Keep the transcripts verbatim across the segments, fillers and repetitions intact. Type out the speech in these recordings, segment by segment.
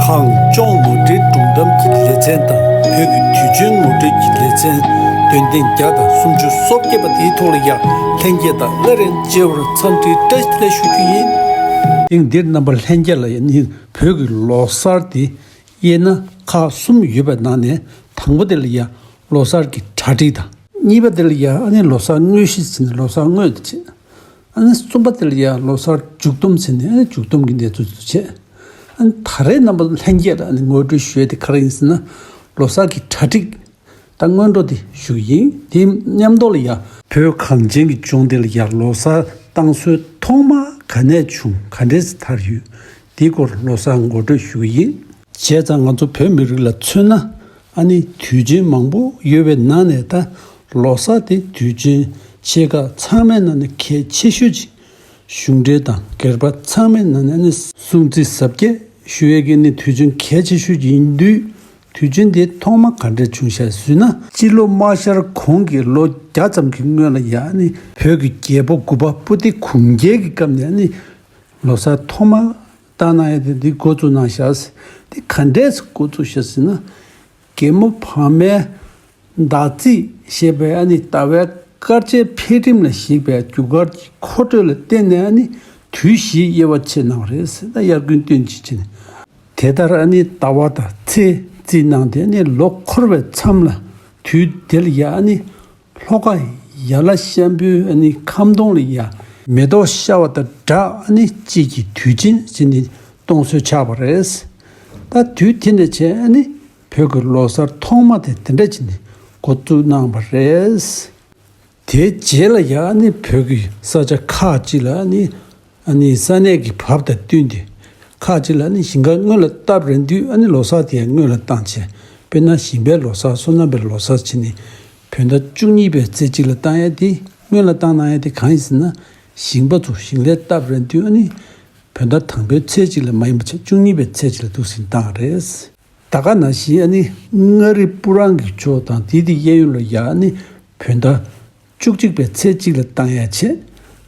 གངས་ལྗོངས་ངོ་སྤྲོད་སྒྲུང་གཏམ་གྱི་ལེ་ཚན་དང་བོད་ཀྱི་དུས་ཆེན་ངོ་སྤྲོད་ཀྱི་ལེ་ཚན། འདོན་ཐེངས་བརྒྱ་དང་སུམ་ཅུ་སོ་བརྒྱད་པ་དེའི་ཐོག་ལ་ཡང་ལྷན་རྒྱས་དང་སླར་ཡང་མཇལ་བར་འཚམས་འདྲིའི་བཀྲ་ཤིས་བདེ་ལེགས་ཞུ་རྒྱུ་ཡིན། ཐེངས་འདིར་རྣམ་པ་ལྷན་རྒྱས་ལ་ཡང་ནི་བོད་ཀྱི་ལོ་གསར་དེ་དབྱེ་ན་ཁག་གསུམ་ཡོད་པའི་ནང་ནས་དང་པོ་དེ་ལ་ཡང་ལོ་གསར་གྱི་གྲ་སྒྲིག་དང་། གཉིས་པ་དེ་ལ་ཡང་ཨ་ནི་ལོ་གསར་དངོས་གཞི་ཟེར་ནས་ལོ་གསར་དངོས་དེ་བྱེད། ཨ་ནི་གསུམ་པ་དེ་ལ་ཡང་ལོ་གསར་མཇུག་སྡོམ་ཟེར་ནས་ཨ་ནི་མཇུག་སྡོམ་གྱི་གནས་ཚུལ་དེ་བྱེད། ཨ་ནི་ད་རེས་རྣམ་པ་ལྷན་རྒྱས་ལ་ཨ་ནི་ངོ་སྤྲོད་ཞུ་ཡས་དེ་ག་རེ་ཡིན་ཟེར་ན། ལོ་གསར་གྱི་གྲ་སྒྲིག་དང་སྔོན་འགྲོ་དེ་ཞུ་གི་ཡིན། དེ་མཉམ་དུ་ལ་ཡང་བོད་གངས་ཅན་གྱི་ལྗོངས་འདི་ལ་ཡང་ལོ་གསར་བཏང་སྲོལ་ཐོག་མ་ག་ནས་བྱུང་། ག་འདྲས་དར་ཡོད། དེའི་སྐོར་ལོ་གསར་ངོ་སྤྲོད་ཞུ་གི་ཡིན། བྱས་ཙང་ང་ཚོ་བོད་མི་རིགས་ལ་མཚོན་ན་ཨ་ནི་དུས་ཆེན་མང་པོ་ཡོད་པའི་ནང་ནས་ད་ལོ་གསར་དེ་དུས་ཆེན་ཆེ་ཁག་ཚང་མའི་ནང་ནས་གལ་ཆེ་ཤོས་ཅིག་གཞུང་འབྲེལ་དང་སྒེར་པ་ཚང་མའི་ནང་ནས་ཨ་ནི་སྲུང་བརྩི་གཟབ་རྒྱས་ཞུ་ཡས་ཀྱི་ནི་དུས་ཆེན་གལ་ཆེ་ཤོས་ཡིན་དུས། དུས་ཆེན་དེ་ཐོག་མ་ག་འདྲས་བྱུང་ཤག་ཟེར་ན། སྤྱི་ལོ་དམག་ཤར་གོང་གི་ལོ་བརྒྱ་ཙམ་གྱི་སྔོན་ལ་ཡང་ནི་བོད་ཀྱི་རྒྱལ་པོ་འགོ་པ་སྤུ་ལྡེ་གུང་རྒྱལ་གྱི་སྐབས་ནས་ནི་ལོ་གསར་ཐོག་མ་བཏང་གནང་ཡས་དེ་འདི་འགོ་བཙུགས་གནང་ཤག། དེ་ག་འདྲས་འགོ་བཙུགས་ཤག་ཟེར་ན། རྒྱལ་མོ་བག་མའི་ཟླ་རྩིས་ཞེས་པའི་ཨ་ནི་ཟླ་བའི་སྐར་ཆའི་འཕེལ་རིམ་ལ་གཞིགས་པའི་རྒྱུ་སྐར་གྱི་མཁོ་སྤྲོད་ལ་བརྟེན་ནས་ཨ་ནི་དུས་བཞིའི་དབྱེ་བ་ཕྱེ་གནང་བ་རེད་ཟེར། ད་དབྱར་དགུན་སྟོན་དཔྱིད་ཅེས་ནས། དེ་ལྟར་ཨ་ནི་ཟླ་བ་དང་ཚེས་རྩིས་གནང་སྟེ་ཨ་ནི་ལོ་འཁོར་བའི་མཚམས་ལ་དུས་དེ་ལ་ཡ་ཨ་ནི་ལྷོ་ཁ་ཡ་ལ་ཤམ་བུའི་ཨ་ནི་ཁམ་སྡོང་ལ་ཡ་མེ་ཏོག་ཤར་བ་དང་སྦྲགས་ཨ་ནི་དཔྱིད་ཀྱི་དུས་ཆེན་ཟེར་ནས་གཏོང་སྲོལ་ཆགས་པ་རེད། ད་དུས་དེ་ནས་བྱས་ཨ་ནི་བོད་ཀྱི་ལོ་གསར་ཐོག་མ་དེ་དེ་འདྲ་བྱས་ནས་འགོ་བཙུགས་གནང་བ་རེད། དེའི་རྗེས་ལ་ཡང་ནི་བོད་ཀྱི་ས་ཆ་ཁག་ཅིག་ལ་ནི་ཨ་ནི་ས་གནས་ཀྱི་བབ་དང་བསྟུན་ཏེ། ཁག་ཅིག་ལ་ནི་ཞིང་ཁ་སྔོན་ལ་བཏབ་རན་དུས་ཨ་ནི་ལོ་གསར་དེ་ཡང་སྔོན་ལ་བཏང་བྱས། དཔེར་ན་ཞིང་པའི་ལོ་གསར། སོ་ནམ་པའི་ལོ་གསར་བྱས་ནས་བོད་ཟླ་བཅུ་གཉིས་པའི་ཚེས་གཅིག་ལ་བཏང་ཡ་དེ། སྔོན་ལ་བཏང་གནང་ཡ་དེ་གང་ཡིན་ཟེར་ན། ཞིང་པ་ཚོ་ཞིང་ལས་བཏབ་རན་དུས་ཨ་ནི་བོད་ཟླ་དང་པོའི་ཚེས་གཅིག་ལ་མ་ཡིན་པ་བྱས། བཅུ་གཉིས་པའི་ཚེས་གཅིག་ལ་འདུག་སེ་བཏང་བ་རེད། ད་ག་ནང་བཞིན་ཨ་ནི་མངའ་རིས་སྤུ་རང་གི་ཕྱོགས་དང་དེའི་དེ་གཡས་གཡོན་ལ་ཡ་ཨ་ནི་བོད་ཟླ་བཅུ་གཅིག་པའི་ཚེས་གཅིག་ལ་བཏང་ཡ་བྱས།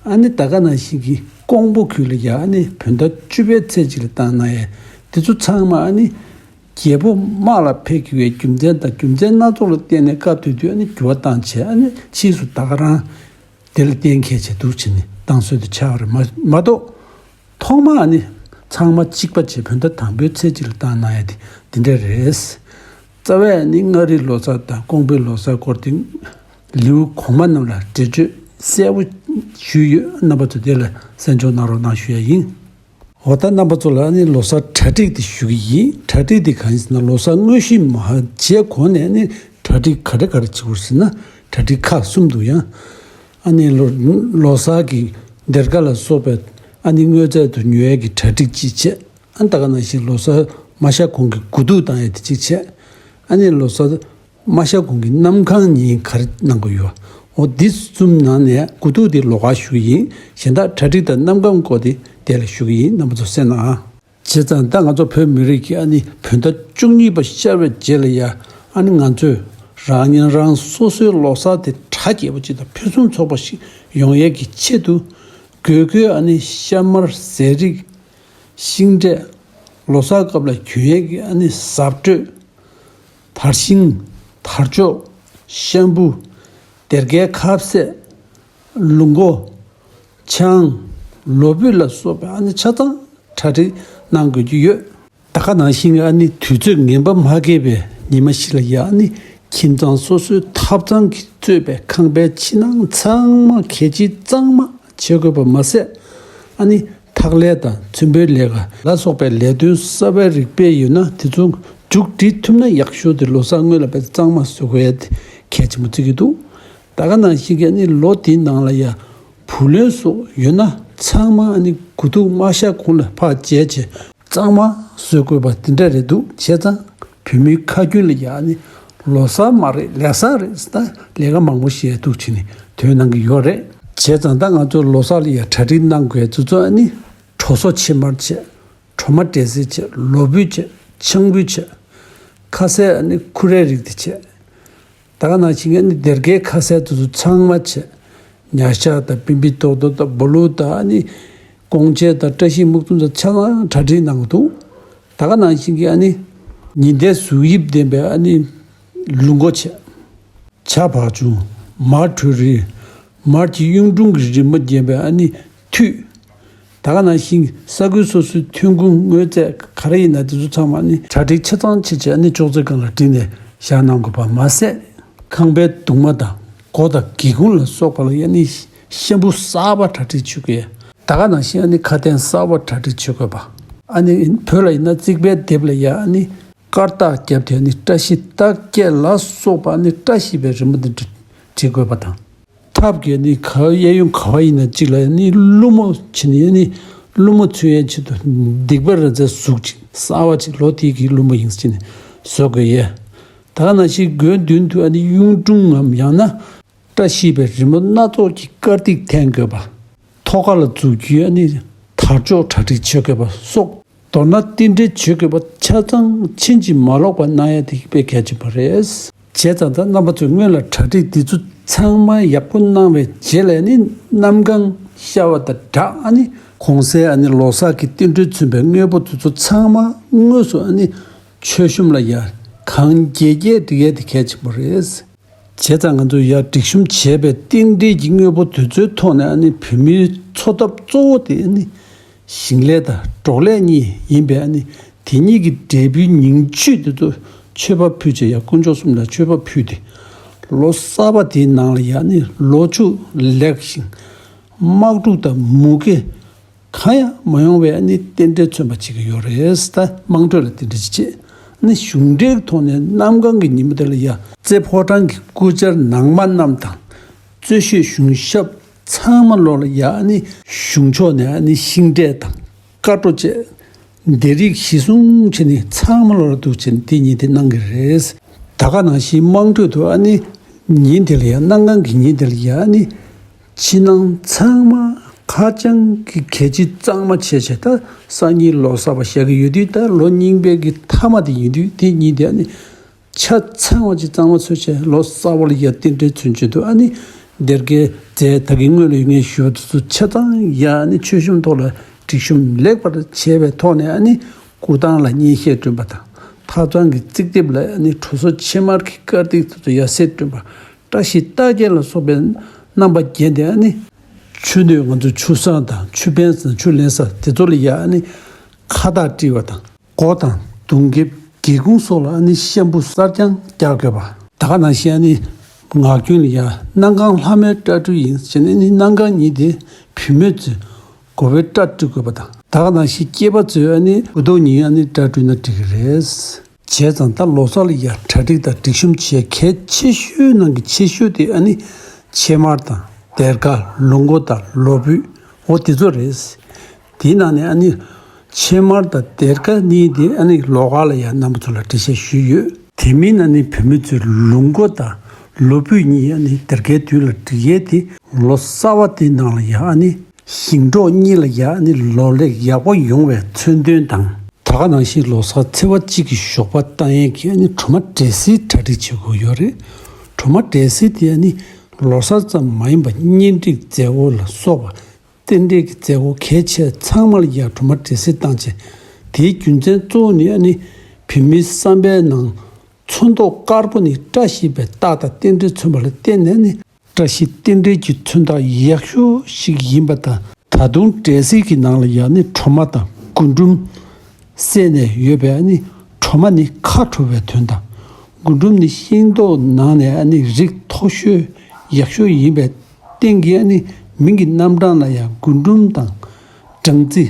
ཨ་ནི་ད་ག་ནང་བཞིན་གྱི་ཀོང་པོ་ཁུལ་ལ་ཡ་ཨ་ནི་བོད་ཟླ་བཅུ་པའི་ཚེས་གཅིག་ལ་བཏང་གནང་ཡ། དེ་ཚོ་ཚང་མ་ཨ་ནི་རྒྱལ་པོ་དམག་ལ་ཕེབས་དགོས་པའི་རྒྱུ་མཚན་དང་རྒྱུ་མཚན་སྣ་ཚོགས་ལ་བརྟེན་ནས་སྐབས་དེ་དུས་ཨ་ནི་འགྱུར་བ་བཏང་བྱས། ཨ་ནི་ཕྱིས་སུ་ད་ག་རང་དེ་ལ་གཏན་འཁེལ་བྱས་འདུག་བྱས་ནས་བཏང་སྲོལ་དེ་ཆགས་པ་རེད་མ་མ་གཏོགས། ཐོག་མ་ཨ་ནི་ཚང་མ་གཅིག་པ་བྱས་བོད་ཟླ་དང་པོའི་ཚེས་གཅིག་ལ་བཏང་གནང་ཡ་དེ་འདི་འདྲ་རེད། རྩ་བའི་ཨ་ནི་མངའ་རིས་ལོ་གསར་དང་ཀོང་པོའི་ལོ་གསར་སྐོར་དེ་ལེའུ་གོང་མ་རྣམས་ལ་འགྲེལ་བརྗོད་གསལ་པོ་ཞུས་ཡོད། རྣམ་པ་ཚོ་དེ་ལ་གསན་འཇོག་གནང་རོགས་གནང་ཞུ་ཡ་ཡིན། འོ་ད་རྣམ་པ་ཚོ་ལ་ཨ་ནི་ལོ་གསར་གྲ་སྒྲིག་དེ་ཞུ་གི་ཡིན། གྲ་སྒྲིག་དེ་གང་ཡིན་ཟེར་ན། ལོ་གསར་དངོས་གཞི་མ་བྱས་གོང་ནས་ཨ་ནི་གྲ་སྒྲིག་ག་རེ་ག་རེ་བྱེད་དགོས་ཟེར་ན། གྲ་སྒྲིག་ཁག་གསུམ་འདུག་ཡང་། ཨ་ནི་ལོ་ལོ་གསར་གྱི་སྡེར་ཁ་ལ་སོགས་པའི་ཨ་ནི་དངོས་རྫས་དུ་ཉོ་ཡས་ཀྱི་གྲ་སྒྲིག་ཅིག་བྱས། ཨ་ནི་ད་ག་ནང་བཞིན་ལོ་གསར་དམག་ཤར་གོང་གི་དགུ་ཐུག་བཏང་ཡས་དེ་གཅིག་བྱས། ཨ་ནི་ལོ་གསར་དམག་ཤར་གོང་གི་གནམ་གང་ཉིན་ག་རེ་གནང་དགོས་ཡོད། འོ་འདི་གསུམ་ནང་ནས་དགུ་ཐུག་དེ་ལོགས་ཀ་ཞུ་གི་ཡིན། གཞན་དག་གྲ་སྒྲིག་དང་གནམ་གང་སྐོར་དེ་དེ་ལ་ཞུ་གི་ཡིན། རྣམ་པ་ཚོ་གསན་ཨ། བྱས་ཙང་ད་ང་ཚོ་བོད་མི་རིགས་ཀྱི་ཨ་ནི་བོད་ཟླ་བཅུ་གཉིས་པ་ཤར་བའི་རྗེས་ལ་ཡ་ཨ་ནི་ང་ཚོས་རང་ཉིད་རང་སོ་སོའི་ལོ་གསར་དེ་གྲ་རྒྱས་པོ་ཅིག་དང་ཕུན་སུམ་ཚོགས་པ་ཞིག་ཡོང་ཡས་ཀྱི་ཆེད་དུ། དགོས་མཁོའི་ཨ་ནི་ཤ་མར་ཟས་རིགས། ཤིང་འབྲས། ལོ་གསར་སྐབས་ལ་གྱོན་ཡས་ཀྱི་ཨ་ནི་གཟབ་སྤྲོས། དར་ཤིང་། དར་ལྕོག་ཤམ་བུ། སྡེར་ཁའི་ཁ་ཟས། ལུག་མགོ་ཆང་། ལོ་ཕུད་ལ་སོགས་པའི་ཨ་ནི་ཆ་ཚང་གྲ་སྒྲིག་གནང་དགོས་ཀྱི་ཡོད། ད་ག་ནང་བཞིན་ཨ་ནི་དུས་ཚོད་ངན་པ་མ་སྐྱེལ་བའི་ཉི་མ་ཞིག་ལ་ཡ་ཨ་ནི་ཁྱིམ་ཚང་སོ་སོའི་ཐབ་ཚང་གིས་གཙོས་པའི་ཁང་པའི་ཕྱི་ནང་ཚང་མ་གད་ཕྱིས་གཙང་མ་བྱེད་དགོས་པ་མ་ཟད། ཨ་ནི་འཐག་ལས་དང་ཚོང་པའི་ལས་ཀ་ལ་སོགས་པའི་ལས་དོན་གསར་པའི་རིགས་སྤེལ་ཡོད་ན་དེ་ཚོ་མཇུག་སྒྲིལ་ཐུབ་ན་ཡག་ཤོས་དེ་ལོ་གསར་སྔོན་ལ་དཔེ་གཙང་མ་བཟོ་དགོས་ཡ་དེ་གལ་ཆེན་པོ་བརྩི་གི་འདུག། ད་ག་ནང་བཞིན་གྱི་ཨ་ནི་ལོ་དེའི་ནང་ལ་ཡ་བུ་ལོན་སོགས་ཡོད་ན་ཚང་མ་ཨ་ནི་དགུ་ཐུག་དམག་ཤར་གོང་ལ་ཕར་འཇལ་བྱས། གཙང་མ་བཟོ་དགོས་པ་དེ་འདྲ་རེད་འདུག། བྱས་ཙང་བོད་མིའི་ཁ་རྒྱུན་ལ་ཡ་ནི་ལོ་གསར་མ་རེད་ལས་གསར་རེད་ཟེར། ད་ལས་ཀ་མང་པོ་བྱས་འདུག་བྱས་ནས་དོན་གནང་གི་ཡོད་རེད། བྱས་ཙང་ད་ང་ཚོ་ལོ་གསར་ལ་ཡ་གྲ་སྒྲིག་གནང་དགོས་ཚུལ་ཚོ་ཨ་ནི་གྲོ་སོ་ཕྱེ་མར་བྱས། གྲོ་མ་འབྲས་སིལ་བྱས། ལོ་ཕུད་བྱས། ཆང་ཕུད་བྱས། ཁ་ཟས་ཨ་ནི་ཁུ་རའི་རིགས་དེ་བྱས། ད་ག་ནང་བཞིན་ཨ་ནི་སྡེར་ཁའི་ཁ་ཟས་དེ་ཚོ་ཚང་མ་བྱས། ཉ་ཤ་དང་བི་བི་ཏོག་ཏོ་དང་སྦོ་ལུག་དང་ཨ་ནི་ཀོང་ཇེ་དང་བཀྲ་ཤིས་སྨུག་ཐུམ་དང་ཆ་ཚང་གྲ་སྒྲིག་གནང་གི་འདུག། ད་ག་ནང་བཞིན་གྱི་ཨ་ནི་ཉི་ཟླའི་གཟུགས་དབྱིབས་ལྡན་པའི་ཨ་ནི་ལུག་མགོ་བྱས། བྱ་བག་ཆུང་། མར་ཁྲོད་རིལ། མར་གྱི་གཡུང་དྲུང་གི་རི་མོ་བརྒྱན་པའི་ཨ་ནི་ཐུད། ད་ག་ནང་བཞིན་ས་ཁུལ་སོ་སོའི་ཐོན་ཁུངས་དངོས་རྫས་ག་རེ་ཡིན་ན་དེ་ཚོ་ཚང་མ་ཨ་ནི་གྲ་སྒྲིག་ཆ་ཚང་བྱས་བྱས་ཨ་ནི་ཅོག་ཙེ་སྒང་ལ་བསྒྲིགས་ནས་བཞག་གནང་དགོས་པ་མ་ཟད། ཁང་པའི་གདུང་མ་དང་སྒོ་དང་སྒེའུ་ཁུང་ལ་སོགས་པ་ལ་ཨ་ནི་ཤམ་བུ་གསར་པ་གྲ་སྒྲིག་བྱེད་དགོས། ད་ག་ནང་བཞིན་ཨ་ནི་ཁ་དན་གསར་པ་གྲ་སྒྲིག་བྱེད་དགོས་པ། ཨ་ནི་བོད་ལ་ཡིན་ན་རྩིག་པའི་ལྡེབས་ལ་ཡ་ཨ་ནི་དཀར་རྟགས་བརྒྱབ་སྟེ་ཨ་ནི་བཀྲ་ཤིས་རྟགས་བརྒྱད་ལ་སོགས་པ་ཨ་ནི་བཀྲ་ཤིས་པའི་རི་མོ་འདི་འབྲི་དགོས་པ་དང་། ཐབ་ཀྱི་ཨ་ནི་ག་གཡས་གཡོན་ག་བ་ཡིན་ན་གཅིག་ལ་ཨ་ནི་ཀླུ་མོ་བྱས་ནས་ཨ་ནི་ཀླུ་མོ་མཚོན་ཡས་ཆེད་དུ་སྡིག་པ་ར་མཛའི་གཟུགས་ཅིག་གསར་པ་ཅིག་ལོ་དེའི་གི་ཀླུ་མོ་ཡིན་ཟེར་ནས་བཟོ་དགོས་ཡས། ད་ག་ནང་བཞིན་སྒོའི་མདུན་དུ་ཨ་ནི་གཡུང་དྲུང་ངམ་ཡང་ན་བཀྲ་ཤིས་པའི་རི་མོ་སྣ་ཚོགས་ཀྱི་དཀར་ཐིག་འཐེན་དགོས་པ། ཐོག་ཁ་ལ་འཛུགས་རྒྱུའི་ཨ་ནི་དར་ལྕོག་གྲ་སྒྲིག་བྱེད་དགོས་པ་སོགས། མདོར་ན་རྟེན་འབྲེལ་བྱེད་དགོས་པ་ཆ་ཚང་ཕྱིན་ཅི་མ་ལོག་པ་གནང་ཡ་དེ་དཔེ་གལ་ཆེན་པོ་རེད། བྱས་ཙང་ད་རྣམ་པ་ཚོས་སྔོན་ལ་གྲ་སྒྲིག་འདི་ཚོ་ཚང་མ་ཡག་པོ་གནང་བའི་རྗེས་ལ་ནི་གནམ་གང་ཤར་བ་དང་སྦྲགས་ཨ་ནི་གོང་གསལ་ཨ་ནི་ལོ་གསར་གྱི་རྟེན་འབྲེལ་མཚོན་པའི་དངོས་པོ་དེ་ཚོ་ཚང་མ་དངོས་སུ་ཨ་ནི་མཆོད་གཤོམ་ལ་ཡ་གང་རྒྱས་རྒྱས་སྒྲིག་ཡས་དེ་གལ་ཆེན་པོ་རེད། བྱས་ཙང་ང་ཚོས་ཡར་སྒྲིག་གཤོམ་བྱས་པའི་རྟེན་འབྲེལ་གྱི་དངོས་པོ་དེ་ཚོའི་ཐོག་ནས་ཨ་ནི་བོད་མིའི་འཚོ་ཐབས་གཙོ་བོ་དེ་ཨ་ནི་ཞིང་ལས་དང་འབྲོག་ལས་གཉིས་ཡིན་པས་ཨ་ནི་དེ་གཉིས་ཀྱི་འབྲས་བུའི་ཉིང་བཅུད་དེ་ཚོ་མཆོད་པ་ཕུལ་བྱས་ཡར་དཀོན་མཆོག་གསུམ་ལ་མཆོད་པ་ཕུལ་ཏེ། ལོ་གསར་པ་དེའི་ནང་ལ་ཡ་ཨ་ནི་ལོ་ཕྱུགས་ལེགས་ཤིང་དམག་འཁྲུག་དང་མུ་གེ་གང་ཡང་མ་ཡོང་བའི་ཨ་ནི་རྟེན་འབྲེལ་མཚོན་པ་བྱེད་ཀྱི་ཡོད་རེད། ད་དམངས་ཁྲོད་ལ་རྟེན་འབྲེལ་བྱེད། ཨ་ནི་གཞུང་འབྲེལ་གྱི་ཐོག་ནས་གནམ་གང་གི་ཉིན་མོ་དེ་ལ་ཡ་རྩེ་ཕོ་བྲང་གི་སྐུ་བཅར་ནང་མ་རྣམས་དང་། རྩེ་ཤོད་གཞུང་ཞབས་ཚང་མ་ལོག་ལ་ཡ་ཨ་ནི་གཞུང་ཕྱོགས་ནས་ཨ་ནི་ཤིང་འབྲས་དང་དཀར་སྤྲོ་བཅས་སྡེ་རིགས་གཞི་བཟུང་བྱས་ནས་ཚང་མ་ལོག་ལ་འདུག་བྱས་ནས་དེ་ཉིན་དེ་གནང་གི་རེད། ད་ག་ནང་བཞིན་དམངས་ཁྲོད་དུ་ཨ་ནི་ཉིན་དེ་ལ་ཡ་གནམ་གང་གི་ཉིན་དེ་ལ་ཡ་ཨ་ནི། ཕྱི་ནང་ཚང་མ་ཁ་བྱང་གི་གད་ཕྱིས་གཙང་མ་བྱས་བྱས་ད་སང་ཉིན་ལོ་གསར་པ་ཞག་གི་ཡོད་དུས་ད་ལོ་རྙིང་པའི་གི་མཐའ་མ་དེ་ཡིན་དུས་དེ་ཉིན་དེ་ཨ་ནི་ཆ་ཚང་བ་ཅིག་གཙང་མ་འཚོལ་བྱས་ལོ་གསར་པ་ལ་ཡ་རྟེན་འབྲེལ་མཚོན་ཆེད་དུ་ཨ་ནི་སྡེར་ཁའི་རྫས་ད་གིན་སྔོན་ལ་ཡོད་ངེས་ཞུ་བ་དེ་ཚོ་ཆ་ཚང་ཡ་ཨ་ནི་མཆོད་གཤོམ་ཐོག་ལ་སྒྲིག་གཤོམ་ལེགས་པར་བྱས་པའི་ཐོག་ནས་ཨ་ནི་སྐུ་ཐང་ལ་སྙན་ཤལ་བསྐྲུན་པ་དང་ཐབ་ཚང་གི་རྩིག་ལྡེབས་ལ་ཨ་ནི་ཁྲུ་སོ་ཕྱེ་མར་གྱི་དཀར་ཐིག་དེ་ཚོ་ཡ་གསེར་བསྐྲུན་པ། བཀྲ་ཤིས་རྟགས་བརྒྱད་ལ་སོགས་པའི་རྣམ་པ་བརྒྱན་ཏེ་ཨ་ནི། མཆོད་སྣོད་ང་ཚོ་ཆུ་བཟང་དང་ཆུ་ཕན་ས་ཆུ་ལེན་ས་དེ་ཚོ་ལ་ཡ་ཨ་ནི། ཁ་བཏགས་དཀྲིས་པ་དང་སྒོ་དང་གདུང་རྒྱབ་སྒེའུ་ཁུང་སོགས་ལ་ཨ་ནི་ཤམ་བུ་གསར་རྐྱང་རྒྱག་དགོས་པ། ད་ག་ནང་བཞིན་ཨ་ནི། ངག་རྒྱུན་ལ་ཡ་གནམ་གང་ལྷ་མོའི་སྐྲ་སྤྲུལ་ཡིན་ཟེར་ནས་ཨ་ནི་གནམ་གང་ཉིན་དེ་བུད་མེད་ཚོས་དགོ་པའི་སྐྲ་སྤྲུལ་དགོས་པ་དང་། ད་ག་ནང་བཞིན་སྐྱེས་པ་ཚོས་ཨ་ནི་དགུ་ཐོག་ཉིན་ཨ་ནི་སྐྲ་སྤྲུལ་ན་འགྲིག་གི་རེད། བྱས་ཙང་ད་ལོ་གསར་ལ་ཡ་གྲ་སྒྲིག་དང་སྒྲིག་གཤོམ་བྱེད་གལ་ཆེ་ཤོས་ནང་གི་ཆེ་ཤོས་དེ་ཨ་ནི་ཕྱེ་མར་དང་སྡེར་ཁ་ལུག་མགོ་དང་ལོ་ཕུད་འོ་དེ་ཚོ་རེད། དེའི་ནང་ནས་ཨ་ནི་ཕྱེ་མར་དང་སྡེར་ཁ་གཉིས་དེ་ཨ་ནི་ལོགས་ཀ་ལ་ཡ་རྣམ་པ་ཚོ་ལ་འགྲེལ་བཤད་ཞུས་ཡོད། དེ་མིན་ཨ་ནི་བུད་མེད་ཚོས་ལུག་མགོ་དང་ལོ་ཕུད་གཉིས་ཨ་ནི་སྡེར་ཁའི་དུས་ལ་སྒྲིག་ཡས་དེ་ལོ་གསར་བ་དེའི་ནང་ལ་ཡ་ཨ་ནི། ཞིང་འབྲོག་གཉིས་ལ་ཡ་ཨ་ནི་ལོ་ལེགས་ཡག་པོ་ཡོང་བའི་མཚོན་དོན་དང་། ད་ག་ནང་བཞིན་ལོ་གསར་ཚེས་པ་གཅིག་གི་ཞོགས་པ་བཏང་ཡས་ཀྱི་ཨ་ནི་གྲོ་མ་འབྲས་སིལ་གྲ་སྒྲིག་བྱེད་དགོས་ཡོད་རེད། གྲོ་མ་འབྲས་སིལ་དེ་ཨ་ནི་ལོ་གསར་ཙམ་མ་ཡིན་པར་གཉེན་སྒྲིག་མཛད་སྒོ་ལ་སོགས་པ་རྟེན་འབྲེལ་གྱི་མཛད་སྒོ་གལ་ཆེ་ཚང་མ་ལ་ཡ་གྲོ་མ་འབྲས་སིལ་བཏང་བྱས། དེའི་རྒྱུ་མཚན་གཙོ་བོ་ནི་ཨ་ནི་བུད་མེད་བསམ་པའི་ནང་ཚོན་མདོག་དཀར་པོ་ནི་བཀྲ་ཤིས་པའི་རྟགས་དང་རྟེན་འབྲེལ་མཚོན་པ་ལ་བརྟེན་ནས་ནི། བཀྲ་ཤིས་རྟེན་འབྲེལ་གྱི་མཚོན་རྟགས་ཡག་ཤོས་ཤིག་ཡིན་པ་དང་། ད་དུང་འབྲས་སིལ་གྱི་ནང་ལ་ཡང་ནི་གྲོ་མ་དང་རྒུན་འབྲུམ་བསྲེས་ནས་ཡོད་པས་ནི་གྲོ་མ་ནི་ཁ་དྲོ་བའི་དོན་དང་། རྒུན་འབྲུམ་ནི་ཤིང་ཏོག་ནང་ནས་ནི་རིགས་མཐོ་ཤོས་ཡག་ཤོས་ཡིན་པའི་རྟེན་གྱིས་ནི་མིང་གི་རྣམ་གྲངས་ལ་ཡང་རྒུན་འབྲུམ་དང་། སྦྲང་རྩི།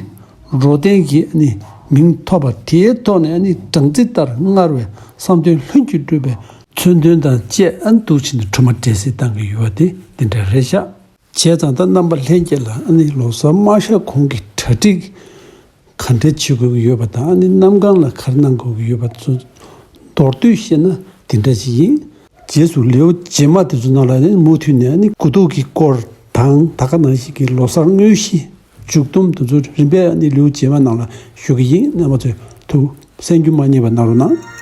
རོ་ལྡན་གྱི་ནི་མིང་ཐོབ་པ་དེའི་ཐོག་ནས་ནི་སྦྲང་རྩི་ལྟར་མངར་བའི་བསམ་དོན་ལྷུན་གྱིས་གྲུབ་པའི་མཚོན་དོན་དང་བཅས་ཨ་འདུག་ཕྱིན་ནས་གྲོ་མ་འབྲས་སིལ་བཏང་གི་ཡོད་པ་དེ་འདི་འདྲ་རེད་ཤག་བྱས་ཙང་ད་རྣམ་པ་ལྷན་རྒྱས་ལ་ཨ་ནི་ལོ་གསར་མ་ཤར་གོང་གི་གྲ་སྒྲིག་ག་འདྲ་བྱེད་དགོས་ཀྱི་ཡོད་པ་དང་ཨ་ནི་གནམ་གང་ལ་ག་རེ་གནང་དགོས་ཀྱི་ཡོད་པ་ཚོ་མདོར་བསྡུས་བཤད་ན་འདི་འདྲ་ཞིག་ཡིན། རྗེས་སུ་ལེའུ་རྗེས་མ་དེ་ཚོ་ནང་ལ་ནི་མུ་མཐུད་ནས་ནི་དགུ་ཐུག་གི་སྐོར་དང་ད་ག་ནང་བཞིན་གྱི་ལོ་གསར་དངོས་གཞི་མཇུག་སྡོམ་དེ་ཚོ་རིམ་པས་ནི་ལེའུ་རྗེས་མ་ནང་ལ་ཞུ་གི་ཡིན། རྣམ་པ་ཚོས་ཐུགས་སེམས་རྒྱུད་མ་བསྙེལ་བ་གནང་རོགས་གནང་།